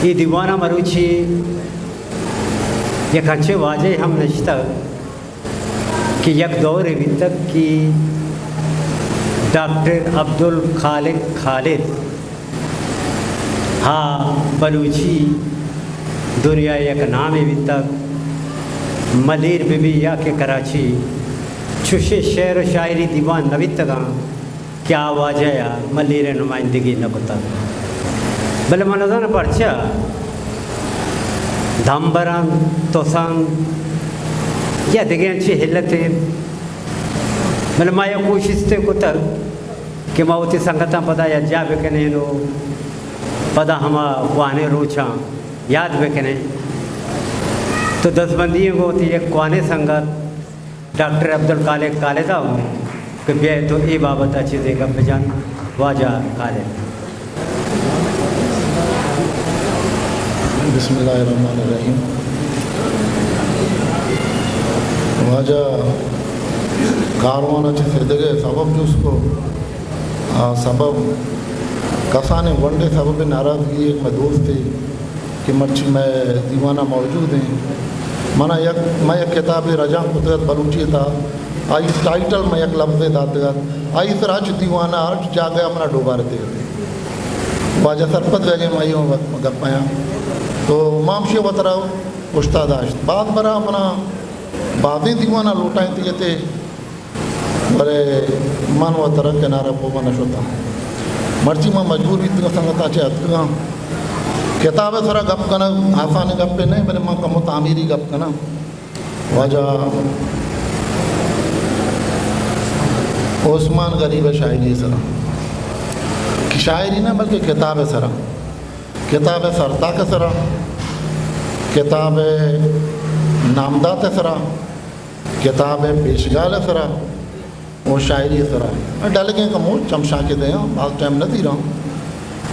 اے دیوان ءَ مروچی یک انچیں واجہے ہم نشتگ کہ یک دورے بیتگ کہ ڈاکٹر عبدالخالق خالد ہا بلوچی دنیا ءِ یک نامے بیتگ، ملیر بہ بی یا کہ کراچی، چوشیں شعر و شاعری دیوان نہ بیتگاں کہ آ واجہ ءَ ملیر ءِ نمائندگی نہ کتگ۔ بلے من نزاناں پرچا دمبر انت، تس انت یا دگہ انچیں علتے، بلے ما یک کوشستے کتگ کہ ما وتی سنگتاں پدا یکجاہ بکنیں و پدا ہما کوہنیں روچاں یاد بکنیں۔ تو دزبندی ءَ گوں وتی یک کوہنیں سنگت ڈاکٹر عبدالخالق خالد ءَ گوں کہ بیائے تو اے بابت ءَ چیزے گپ بجن۔ واجہ خالد۔ بسم اللہ الرحمن الرحیم۔ واجہ کاروان ءَ چہ سدگہ سبب جست کو، آ سبب کسانیں گونڈیں سبب ناراضگی، یک مئے دوستے کہ مرچی مئے دیوان ءَ موجود ایں۔ منا یک، مئے یک کتابے رجانک کتگ ات بلوچی ءِ تہا، آئی ٹائٹل مئے یک لبزے داتگ ات، آئی سرا ہرچ دیوان ءَ ہرچ جاگہ ءَ منا ڈوبارتگ ات۔ واجہ سرپد بیگ ءَ مئے اوں گپ ءَ آں۔ تو ما ہمشی ءَ وترا اوشتا داشت۔ باز برا منا بازیں دیوان ءَ لوٹائینتگ ات، بلے من وترا کنار ءَ پوہ نہ شتاں۔ مرچی من مجبور بیتگاں، سنگتاں چہ اتکگاں۔ کتاب ءِ سرا گپ کنگ آسانیں گپے نہ، بلے من کمو تعمیری گپ کناں۔ واجہ عثمان غریب ءِ شاعری ءِ سرا، کہ شاعری نہ بلکہ کتاب ءِ سرا، کتاب ءِ سرتاک ءِ سرا، کتاب ءِ نامدات ءِ سرا، کتاب ءِ پیشگال ءِ سرا و شاعری ءِ سرا۔ ڈلگیں کمو چمشانکے دیاں، باز ٹائم نہ زیراں۔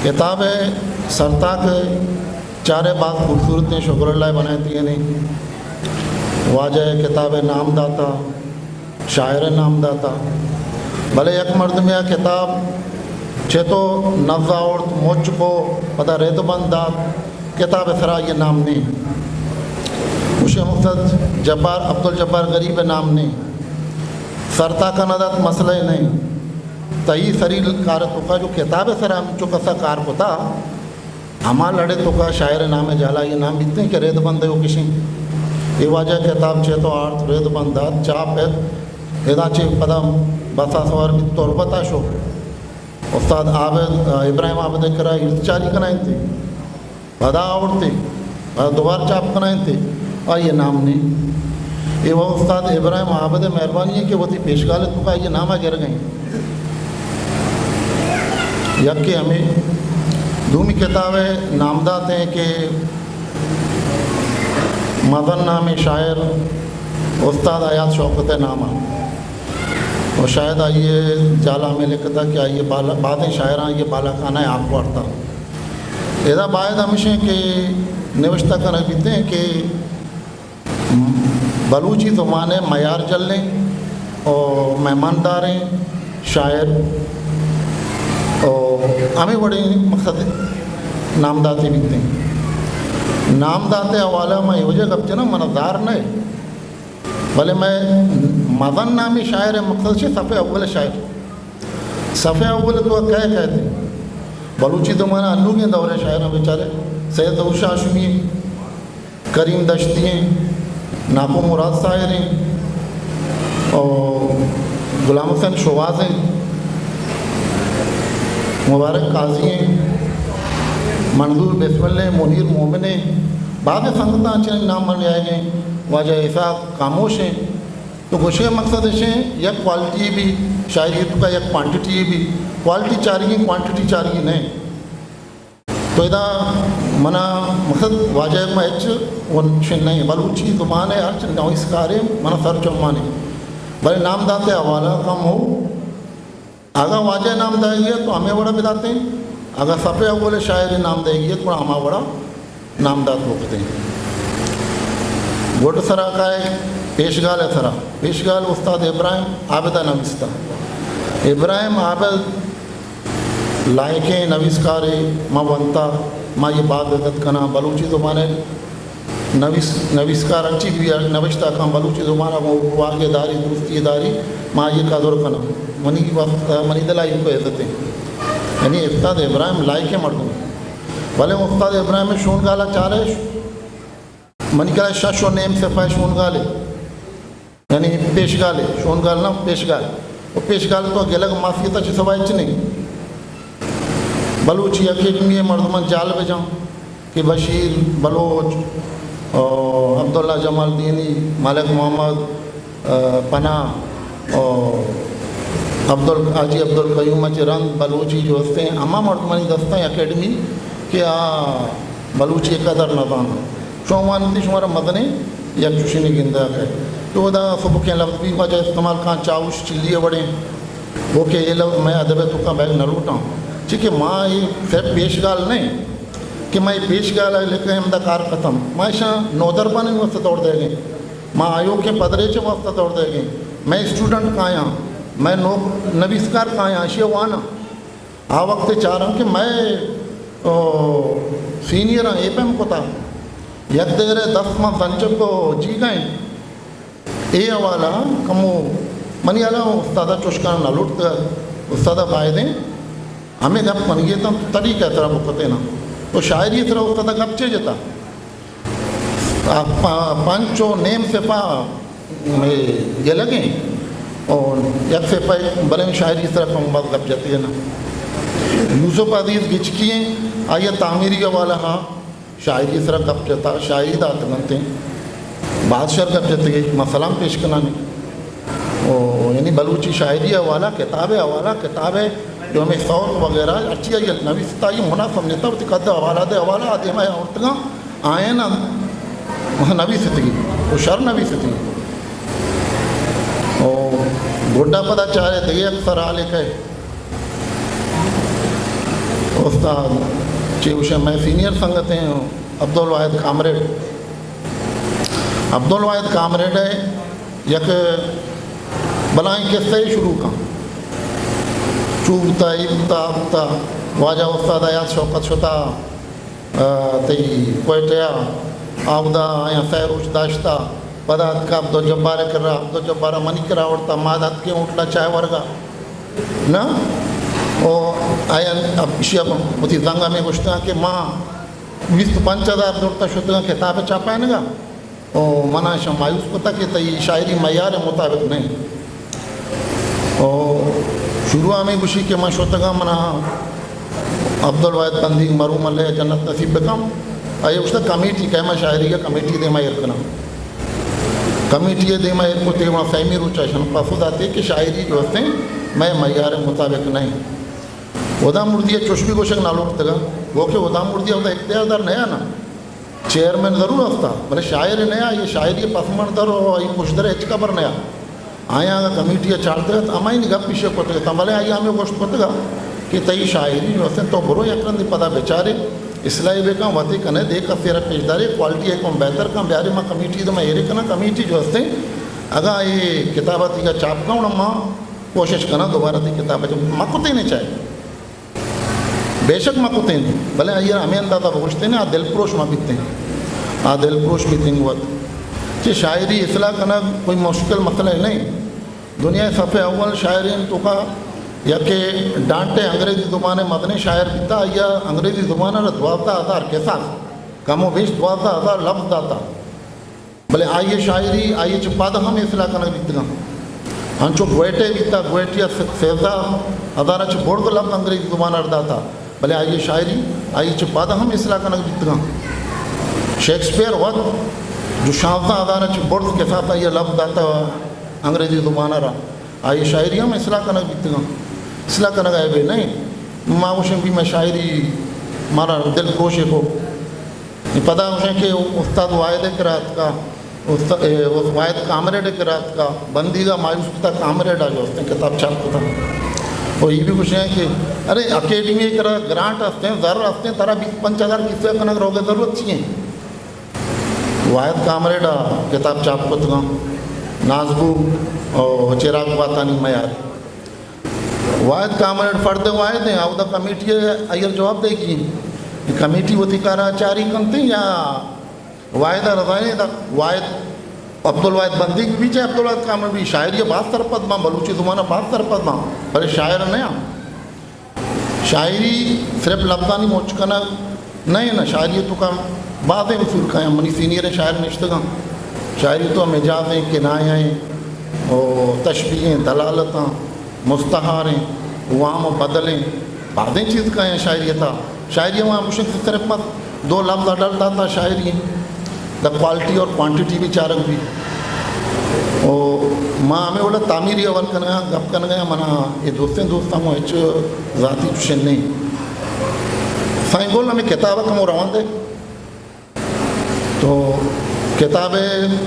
کتاب ءِ سرتاک چارے باز خوبصورتیں، شکر اللہ ءِ بنائینتگیں۔ واجہ ءِ کتاب ءِ نام داتا، شاعر ءِ نام داتا۔ بلے یک مردمے ءَ کتاب چہ تو نز آورت، مچ کو، پدا رد بند دات، کتاب ءِ سرا آئی ءِ نام نیں۔ گوشے مقصد جبار، عبدالجبار غریب ءِ نام نیں۔ سرتاک ءَ نہ دات، مسئلہ نیں۔ تئی سری کار ءِ توکا جو کتاب ءِ سرا ہمچو کسا کار کتا، ہما لڑ ءِ توکا شاعر ءِ نام ءِ جہلا آئی ءِ نام بیتیں کہ رد بند ءُ کشیں۔ اے واجہ کتاب چہ تو آرت، رد بند دات، چاپ ات، ادا چہ پدا بس ءَ سوار بیت، تربت ءَ شو۔ استاد عابد، ابراہیم عابد ءِ کرا ایرت چاری کنائینتے۔ پدا آورتے، پدا دوبار چاپ کنائینتے، آئی ءِ نام نیں۔ اے وَ استاد ابراہیم عابد ءِ مہربانی ایں کہ وتی پیشگال ءِ توکا آئی ءِ نام ءَ گرگ ءَ ایں۔ یکے ہمے، دومی کتاب ءِ نامدات ایں کہ مزن نامیں شاعر استاد حیات شوکت ءِ نام ءَ، ءُ شاید آئی ءِ جہلا ہمے لکھتا کہ آئی ءِ بالا، بازیں شاعراں آئی ءِ بالاخانہ ءَ آپ وارتا۔ ادا باید ہمیش ایں کہ نوشتہ کنگ بیتیں کہ بلوچی زبان ءِ میار جلیں ءُ مہمانداریں شاعر ءُ ہمے وڑیں مقصد نامداتے بیتیں۔ نامدات ءِ حوالہ ءَ من اے وجہ گپ جناں، من ءَ زار نہ، بلے مئے مزن نامیں شاعر ءِ مقصد چہ صف اول ءِ شاعر۔ صف اول ءِ توکا کئے کئے ات؟ بلوچی زبان ءِ انوگیں دور ءِ شاعراں بچارے، سید ظہور شاہ ہاشمی ایں، کریم دشتی ایں، ناکو مراد ساحر ایں، ءُ غلام حسین شوہاز ایں، مبارک قاضی ایں، منظور بسمل ایں، منیر مومن ایں، بازیں سنگتاں چہ نام من یاد ایں، واجہ اسحاق خاموش ایں۔ تو گوشگ ءِ مقصد اش ایں، یک کوالٹی بی، شاعری ءِ توکا یک کوانٹٹی بی، کوالٹی چارگی، کوانٹٹی چارگی نہ۔ تو ادا منا مقصد واجہ ءَ ما ہچ ون شن نہ، بلوچی زبان ءِ ہرچ نویسکارے منا سر چمان ایں، بلے نامدات ءِ حوالہ کم ہو۔ اگاں واجہ ءِ نام دئیگی ات تو ہمے وڑا بداتیں، اگاں صف اول ءِ شاعر ءِ نام دئیگی ات گڑا ہما وڑا نامدات بکتیں۔ گڈ سرا کائے پیشگال ءِ سرا، پیشگال استاد ابراہیم عابد ءَ نویستا۔ ابراہیم عابد لائقیں نویسکارے، ما ونتا، ما یہ باز عزت کناں۔ بلوچی زبان ءِ نویس، نویسکار ہرچی بھی نوشتہ کن بلوچی زبان ءَ گوں واقعہ داری، درستی داری، ما یہ قدر کناں۔ منی واسطہ، منی دل ءَ ایوک عزت ایں۔ یعنی استاد ابراہیم لائق مردم۔ بلے استاد ابراہیم شونگال ءَ چارے، منی کرا شش و نیم سپاہ شونگالے، یعنی پیشگالے، شونگال نہ، پیشگال۔ و پیشگال تو گلگ معافیت چہ سوا ہچ نہیں۔ بلوچی اکیڈمی مردمان جال بجاں کہ بشیر بلوچ، او عبداللہ جمالدینی، ملک محمد، ءَ پناہ، او عبدال، حاجی عبدالقیوم ءَ چہ رند بلوچی جو استیں، ہما مردمانی دستاں اکیڈمی کہ آ بلوچی ءِ قدر نہ زاناں۔ شما وانتی شمارا مزنیں یک چوشینی گندگ ءَ کئے۔ تو ادا سبکیں لفظ بھی واجہ استعمال کاں، چاوش چلی ءِ وڑیں۔ وہ کہ یہ لفظ میں ادب ءِ توکا بیگ نہ لوٹاں۔ چی کہ ما یہ صرف پیشگال نہیں کہ ما یہ پیشگال ءَ لکھیں ہمدا کار ختم۔ ما ایشاں نودربرانی واسطہ دور دے گئے۔ ما آیوکیں پدریچ ءِ واسطہ دور دئیگیں۔ مئے اسٹوڈنٹ کایاں، مئے نوک نویسکار کایاں، اشی ءَ واناں۔ آ وقت ءَ چاراں کہ مئے، او، سینئراں اے پیم کتا، یک دگرے دست ما سنچک و جیگا ایں۔ اے حوالہ کمو منی حالا استاد ءَ چوشکاں نہ لوٹتگ۔ استاد ءَ بایدیں ہمے گپ منی گیتاں، تو طریقہ ءِ ترا بکتیناں۔ تو شاعری ءِ ترا استاد ءَ گپ چے جتا؟ آ، پ-، پنچ و نیم سپاہ، اے، گلگیں، اور یک سپاہ بلے شاعری سرا کم باز گپ جتگے نا۔ یوسف عزیز گچکی ایں، آئی ءَ تعمیری حوالہ ہا شاعری سرا گپ جتا، شاعری داتگ انت، باز شر گپ جتگے، ما سلام پیش کناں۔ او، یعنی بلوچی شاعری حوالہ، کتاب حوالہ، کتاب جو ہمیں سوت وغیرہ، اچھی آئی نویستا، یہ مناسب نیتا، وتی قد حوالہ دے حوالہ آ دیما آورتگاں۔ آئین ءَ نویستگی و شر نویستگی۔ او گڈا پدا چارے دگہ یک سر حالے کئے۔ استاد چے گوشے، مئے سینئر سنگت ایں عبدالواحد کامریڈ۔ عبدالواحد کامریڈ ءِ یک بلائیں قصہ ءَ شروع کن۔ چو بوتا، اے بوتا، آ بوتا، واجہ استاد ایاز شوکت شتا، آ، تئی کوئٹہ ءَ، آودا آیاں سئے روچ داشتا، پدا اتکا عبدالجبار ءِ کرا، عبدالجبار ءَ منی کرا آورتا، ما اتکیں ہوٹل ءَ چائے ورگا۔ نہ؟ او آیاں اب اشی ءَ وتی زنگ ءَ ہمے گوشتگاں کہ ما بیست پنچ ہزار زرتا شتگاں کتاب ءِ چاپائینگا۔ او منا ایشاں مایوس کتا کہ تئی شاعری معیار ءِ مطابق نہ انت۔ او شروع ءَ ہمے گوشی کہ من شتگاں، منا عبدالواحد بندیگ مرحوم، اللہ ءَ جنت نصیب بکن، آئی ءَ گوشتا کمیٹی کہ من شاعری ءَ کمیٹی دیما ایر کناں۔ کمیٹی ءَ دیما ایر کتے، گڑا سیمی روچ ءَ ایشاں پسو داتے کہ شاعری جو استیں مئے معیار ءِ مطابق نہ انت۔ ہدا مردی ءَ چوش بھی گوشگ نہ لوٹتگا، گو کہ ہدا مردی ءَ ہدا اختیار دار نیا نا۔ چیئرمین ضرور استا، بلے شاعر نیا، یہ شاعری پس منظر و ای پشدر ہچ خبر نیا۔ آیا اگا کمیٹی ءَ چارتگ ات، ہمائی نی گپ پیش کتگ ات، بلے آئی ہمیں گوشت کتگا کہ تئی شاعری جو استیں تو برو یک رندی پدا بچارے، اصلاحی بکن، وتی کنے دے کسے را پیش دارے، کوالٹی ءَ کم بہتر کن، بیارے ما کمیٹی دے ما ایرے کناں، کمیٹی جو استیں اگا یہ کتاب ءَ تیگا چاپ کن، ما کوشش کناں دوبارہ تئی کتاب ءَ چاپ، ما کتیں نے چاہے۔ بے شک ما کتیں، بلے آئی ءَ ہمے اندازہ بگوشتیں، آ دل پروش ما بیتیں، آ دل پروش بیتیں وت۔ چہ شاعری اصلاح کنگ کوئی مشکل مسئلہ نہیں۔ دنیا ءِ صف اول شاعرین توکا یکے ڈانٹے انگریزی زبان ءِ مزنیں شاعر بیتا، آئی ءَ انگریزی زبان ءَ را دوازدہ ہزار کساس، کم و بیش دوازدہ ہزار لفظ داتا۔ بلے آئی ءِ شاعری آئی ءَ چہ پد ہم اصلاح کنگ بیتگاں۔ انچو گوئٹے بیتا، گوئٹی ءَ سیزدہ ہزار ءَ چہ برز لفظ انگریزی زبان ءَ را داتا، بلے آئی ءِ شاعری آئی ءَ چہ پد ہم اصلاح کنگ بیتگاں۔ شیکسپیئر وت جو شانزدہ ہزار ءَ چہ برز کساس آئی ءَ لفظ داتا انگریزی زبان ءَ را، آئی ءِ شاعری ہم اصلاح کنگ بیتگاں۔ اصلاح کنگ عیبے نہ انت۔ ما گوشیں بھی مئے شاعری مارا دل پروشے کو۔ پدا گوشیں کہ استاد واحد ءِ کرا اتکا، است-، اے، واحد کامریڈ ءِ کرا اتکا، بندیگ ءَ مایوس کتا، کامریڈ ءَ جو استیں کتاب چاپ کتا۔ او اے بھی گوشیں کہ ارے اکیڈمی ءِ کرا گرانٹ استیں، زر استیں، ترا بیست پنچ ہزار کسہ کنگ روگ ءِ ضرورت چی انت؟ واحد کامریڈ ءَ کتاب چاپ کتگاں، نازبو او چراگ باتانی میار۔ واحد کامریڈ فرد واحد ایں، اودا کمیٹی ءَ آئی ءَ جواب دیگی ایں۔ کمیٹی وتی کارا چاری کنتے یا واحد رضائیں دا؟ واحد، عبدالواحد بندیگ بھی، چاہے عبدالواحد کامل بھی، شاعری باز سرپد باں، بلوچی زبان باز سرپد باں، بلے شاعر نہ آں۔ شاعری صرف لفظانی مچ کنگ نہ انت، شاعری تو کا بازیں اصول کایاں۔ منی سینئر شاعر نشتگاں، شاعری تو مجازیں، کنایہ ہیں، او تشبیہیں، دلالتاں، مستعاریں، وام و بدلیں، بازیں چیز کایاں شاعری تا۔ شاعری ہم ہمشن کہ صرف بس دو لفظ اڈل داتا شاعری، دا کوالٹی اور کوانٹیٹی بھی چارگ بھی۔ او ما ہمیں اولا تعمیری اول کنگا، گپ کنگا، منا یہ دوستیں دوستاں مو ہچ ذاتی چشن نہیں۔ سائیں گل ہمیں کتاب کمو روان دے۔ تو کتاب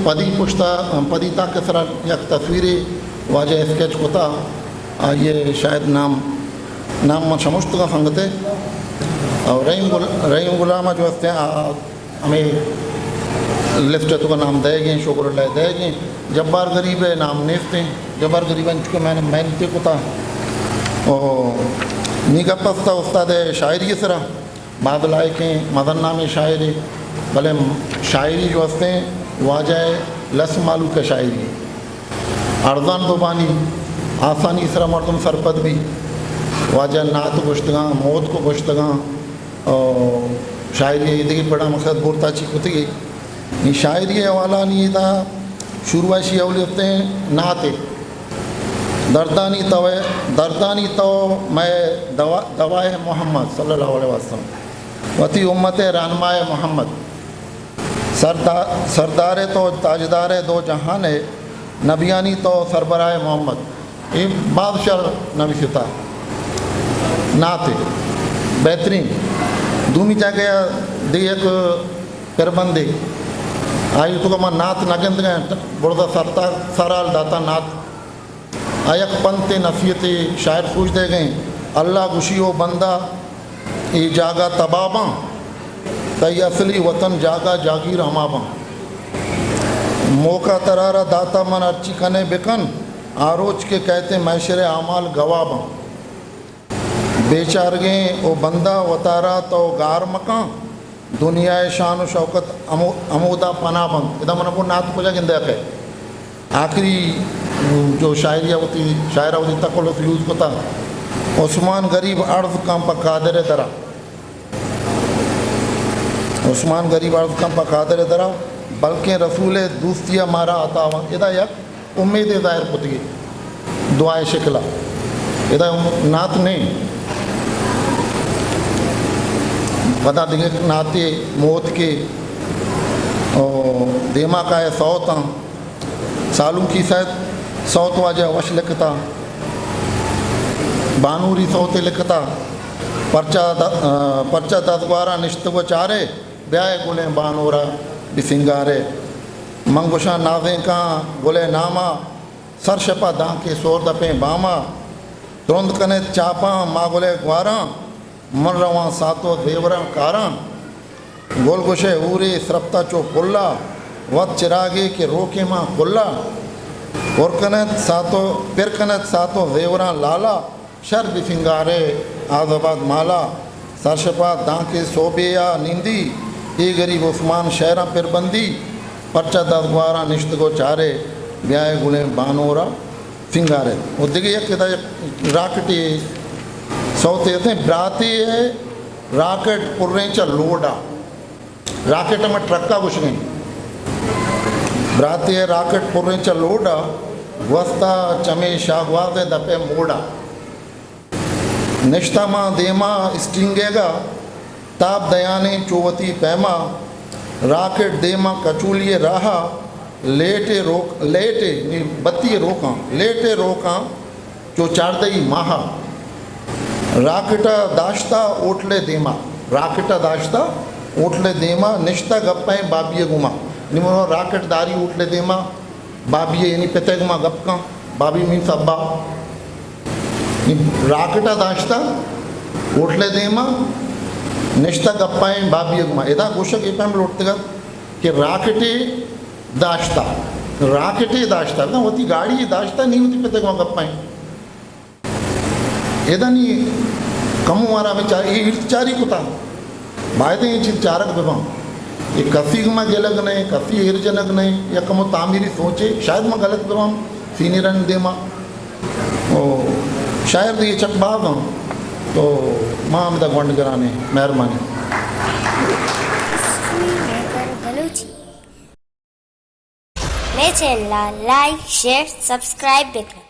پدی پشتا، پدی تاک سرا یک تصویرے واجہ اسکیچ کتا، آئیے شاید نام، نام من شمشتگا سنگتے۔ اور رحیم گل-، رحیم غلام جو ہستے آ، ہمیں لسٹ تو کا نام دے گئے، شکر اللہ دے گئے۔ جبار غریب ہے، نام نیستے۔ جبار غریب انچکے میں نے محنتے کتا۔ او نی گپ استا استاد شاعری سرا۔ باز لائقیں مزن نامیں شاعرے، بلے شاعری جو ہستیں واجہ لس مالوک شاعری، ارزان زبانی، آسانی سرا مردم سرپد بھی۔ واجہ نعت گوشتگاں، موت کو گوشتگاں، او شاعری ایدگی پڑا مقصد بورتا چی کتگی۔ نی شاعری حوالہ نی دا شروع اشی اولی ہستیں نعتے۔ دردانی تو، دردانی تو مئے دوا، دوائے محمد صلی اللہ علیہ وسلم، وتی امت رہنمائے محمد، سردا-، سردار تو تاجدار دو جہان ہے، نبیانی تو سربراہ محمد۔ اے بادشاہ نبی ستا نعت ہے، بہترین۔ دومی جاگہ دیگہ یک پربندے، آئی تو کہ ما نعت نہ گندگا، برزا سرتا سرال داتا نعت۔ آ یک پنت نصیحت شاعر سوچ دے گئے، اللہ گشی او بندہ اے جاگہ تباہ باں، تئی اصلی وطن جاگہ جاگیر ہما باں۔ موقع ترا را داتا من ہرچی کنے بکن، آ روچ کہ کئیت محشر اعمال گواہ باں۔ بیچارگیں او بندہ وتارا تو گار مکن، دنیا ء شان و شوکت ہمو-، ہمودا پناہ بنت۔ ادا من گوں نعت کجا گندے آخر؟ آخری جو شاعری ء وتی، شاعر ء وتی تخلص یوز کتا۔ عثمان غریب عرض کن پہ قادر درا۔ عثمان غریب عرض کن پہ قادر درا، بلکیں رسول دوستی ء مارا عطا ونت۔ ادا یک امیدے ظاہر کتگی دعائے شکلا۔ ادا نعت نہیں۔ پدا دگہ نعتے موت کے، او، دیما کائے سوتاں۔ سالونکی سید سوت واجہ وش لکھتا، بانوری سوتے لکھتا، پرچا د-، آ، پرچا دزگوارا نشتگ و چارے، بیائے گلیں بانورا بسنگارے۔ من گوشاں نازینکاں گلے ناما، سر شپا دانکے سور دپیں باما۔ ترند کنیت چاپاں ما گلے گواراں، من رواں ساتو زیوراں کاراں۔ گل گوشے ہورے سرپتا چو پلا، وت چراگے کہ روکیں ما کلا۔ پر کنیت ساتو، پر کنیت ساتو زیوراں لالا، شر بسنگارے آز آباد مالا۔ سرشپا دانکہ سوبے آ نندی، اے غریب عثمان شہراں پر بندی، پرچا دزگواراں نشتگو چارے، بیائے گلیں بانورا سنگارے۔ و دگہ یک ادا یک راکٹے سوتے اتیں، براتے ہے راکٹ پریں چا لوڈا۔ راکٹ ہمے ٹرک ء گوشگ ء انت۔ براتے ء راکٹ پریں چہ لوڈ ء گوستا چمے شاگواز ء دپ ء موڈ ء۔ نشتہ ماں دیما اسٹینگیگ ء تاب دیانیں چو وتی پیما۔ راکٹ دیما کچولی ء راہ ء لیٹ ء روک، لیٹ ء نی بتی ء روکاں، لیٹ ء روکاں۔ چو چاردہی ماہ ء راکٹ ء داشتہ ہوٹل ء دیما، راکٹ ء داشتہ ہوٹل ء دیما نشتہ گپائیں بابی ء گوما۔ نی من راکٹ داری ہوٹل ء دیما بابی ء یعنی پت ء گوما گپ کن، بابی مینس ابا۔ نی راکٹ ء داشتہ ہوٹل ء دیما نشتہ گپائیں بابی ء گوما۔ ادا گوشگ اے پیم لوٹتگ ات کہ راکٹے داشتہ، راکٹے داشتہ، نہ وتی گاڑی داشتہ، نی وتی پت ء گوما گپائیں۔ ادا نی کمو مارا ہمے چا-، اے ہیلتھ چاری کتا۔ باید ایں اے چیز چارگ بہ باں۔ اے کسی گما گلگ نہ ایں، کسی ایر جنگ نہ ایں، یک ہمو تعمیری سوچے، شاید ما غلط بہ باں سینئرانی دیما۔ او شاعر دگہ چک باز اَں، تو ما ہمدا گونڈ گران ایں۔ مہربانی۔ History maker Balochi. مئے چینل ءَ لائک، شیئر، سبسکرائب بکن۔